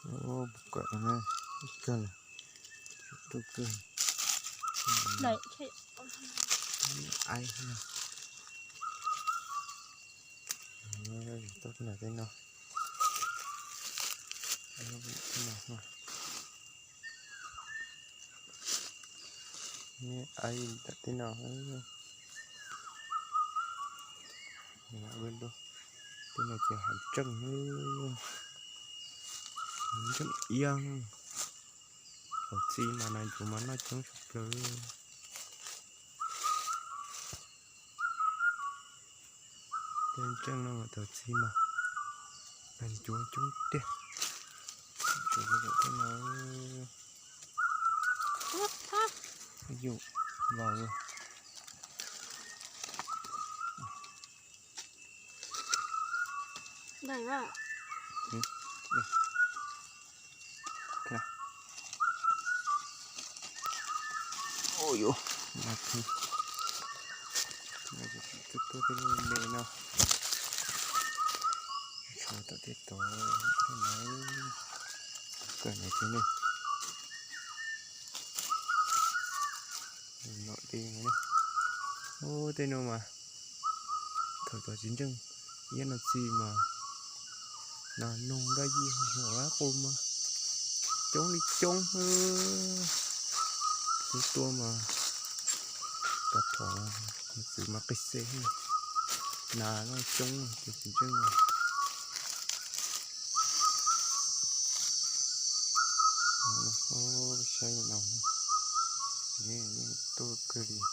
Puas kawm na, ib kawg lawm, tsuj kawg. Aib, tau tej no, tej no, aib tam tej no. Tej no ces hav ntseej, hav ntseej iab. Thaum txi mas nas ncuav mas noj coob tshaj plaws. Tej ntseej no mas thaum txi mas nas ncuav coob tiag. Tsuas tej no. Yus los. Ua yuav, tuaj tuaj tej me no, tshuav tom tej tod, tej no, kawm no ces ne, nom li no. Ub, tej no mas thaum tod txiv ntseej iab no txi mas nas noog daj yij huam dab qus mas coob li coob. Lub tuaj mas kav thom txwv mas qis xes, nas no coob ces txiv ntseej no. Saib no, yeej tuaj kawg li.